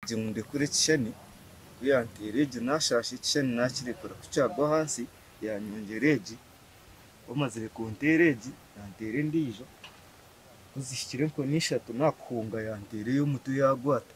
Egi ngu ndekure ekishushani, ku yanteera egi naashaasha ekishushani naakirekura ku kyagwa ahansi yanyongyera egi, ku amazire kunteera egi yanteera endiijo, ku zihikire enkoni ishatu naakuhunga yanteera ey'omutwe yaagwata.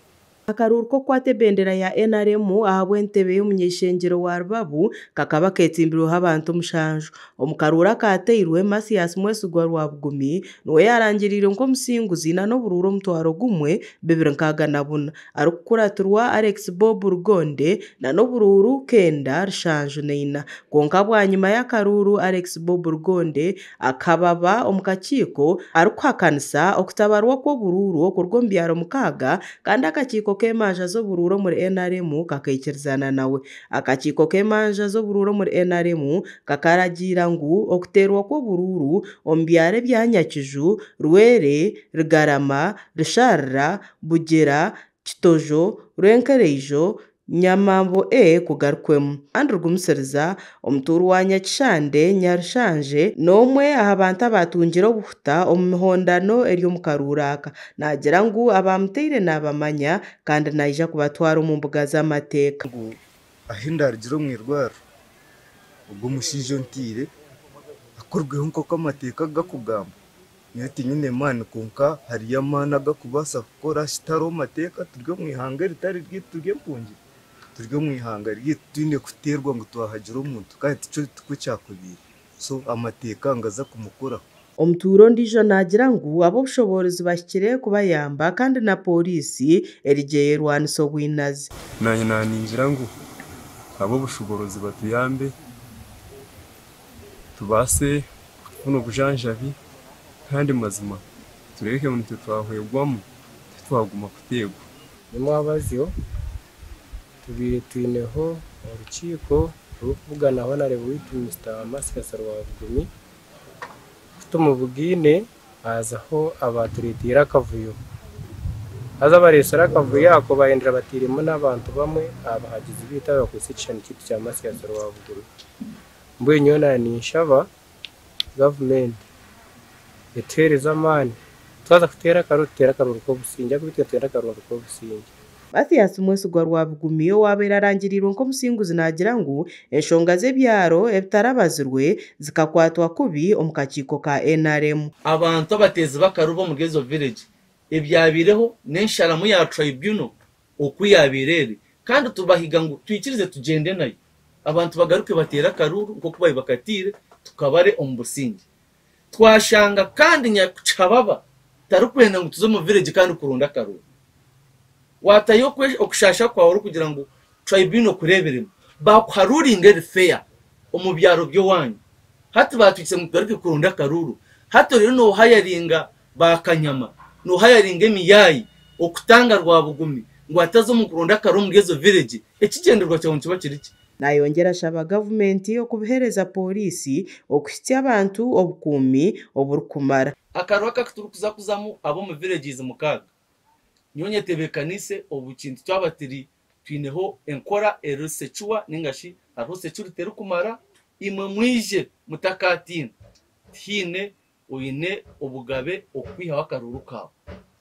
Akaruuru k'okukwata ebendera ya NRM ahabw'entebe y'omuny'eishengyero wa Rubabu kakaba ketsimbirweho abantu 7. Omu karuuru akateirwe, Mathias Mwesigwa Rwabugumi niwe yarangiriire nk'omusinguzi n'oburuuru 1264 arikukuratirwa Alex Bob Rugonde n'oburuuru 974. Kwonka bwanyima y'akaruuru, Alex Bob Rugonde akababa omu kakiiko arikuhakanisa okutabarwa kw'oburuuru okuruga omu byaro 6 kandi akakiiko k'emanja z'oburuuru omuri NRM kakaikirizana nawe. Akakiiko k'emanja z'oburuuru omuri NRM kakaragiira ngu okuteerwa kw'oburuuru omu byaro ebya Nyakiju, Rwere, Rugarama, Rusharara, Bugyera, Kitojo, Rwenkereijo, Nyamambo A kugarukwemu. Andrew Gumisiriza, omutuuru wa Nyakishande, Nyarushanje, n'omwe aha bantu abatungire obuhuta omu mihondano eri omu karuuru aka. Naagira ngu abamuteire nabamanya kandi naija kubatwara omu mbuga z'amateeka. Ngu ahi ndarugire omu irwariro, ogwo omushaija onteire akorweho nk'oku amateeka garikugamba. Nyowe tinyine maani kwonka hariyo amaani agarikubaasa kukora kitariho mateeka. Turi omu ihanga eritari ryaitu, turi empungi. Turi omu ihanga ryaitu twine kuteerwa ngu twahagira omuntu kandi tikyo tikwo kyakubaire. So amateeka nigaza kumukoraho. Omutuura ondiijo naagira ngu ab'obushoboorozi bahikire kubayamba kandi na pooriisi erigye yerwanisa obwinazi. Naanye naaningira ngu ab'obushoboorozi batuyambe tubaase kufuna obujanjabi kandi mazima tureebeke ngu nitwe twahwegwamu titwaguma kuteegwa. Nyomwabazyo tubaire twineho orukiiko rurikubuganaho na waitu Mr. Mathias Rwabugumi. Ku tumubugaine hazaho abatureeteire akavuyo. Haza abareetsire akavuyo ako bahendera batairemu n'abantu bamwe abahagizi baitu abakwitse ekishushani kyaitu kya Mathias Rwabugumi. Mbwenu nyowe naaba ninshaba gavumenti etuheereze amaani twaza kuteera akaruuru tuteere akaruuru k'obusingye ahabw'okuba itwe nitwenda akaruuru k'obusingye. Mathias Mwesigwa Rwabugumi owabaire arangiriirwe nk'omusinguzi naagira ngu enshonga z'ebyaro ebitarabazirwe zikakwatwa kubi omu kakiiko ka NRM. Abantu abateezi b'akaruuru omuri ezo village, ebyabireho n'ensharamu ya tribunal oku yabaire eri, kandi tubahiga ngu twikirize tugyende nayo, abantu bagaruke bateere akaruuru nk'oku bari bakatiire, tukabare omu businge. Twashanga kandi nyakucababa tarikwenda ngu tuze omu village kandi kuronda akaruuru. Watayo okushasha kwawe orikugira ngu tribunal kureeberemu bakuha ruling eri fair omu byaro by'owanyu, hati batwikirize ngu tugaruke kuronda akaruuru. Hati rero nohayaringa bakanyama, nohayaringa emiyayi okutanga Rwabugumi ngu ataza omu kuronda akaruuru omuri ezo village, ekigyendererwa kyawe nikiba kiri ki? Nayongyera ashaba gavumenti okubiheereza pooriisi okuhitsya abantu obukuumi oburikumara. Akaruuru aka turikuza kuzamu ab'omu villages 6, nyowe nyetebeekanise obu kintu twaba turi twineho enkora eri secure ningashi hariho security erikumara. Imwe mwije mutakatiina, tihaine oine obugabe okwihaho akaruuru kawe.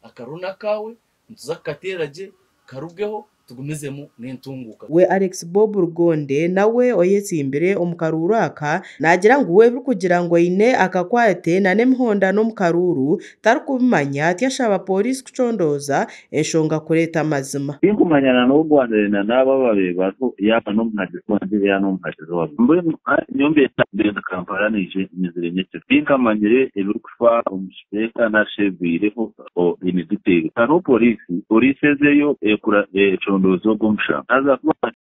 Akaruuru n'akaawe, nituza kukateera gye karugeho, tugumizemu n'entunguka. We Alex Bob Rugonde nawe oyetsimbire omu karuuru aka naagira ngu we ebirikugira ngu aine akakwate n'emihondano omu karuuru tarikubimanya, ati ashaba pooriisi kucondooza enshonga kureeta amazima. Tinkumanyana n'ogwanire na n'abo ababaire bariho, yaaba n'omuhagizi wangye yaaba n'omuhagizi waabo. Mbwenu nyowe mbeera Kampala, nije nyizire nyekiro, tinkamanyire ebirikufa omu kicweka narishi ebibaireho in detail. Hariho pooriisi, pooriisi ezeyo econdooze ogwo omushango haza kuba.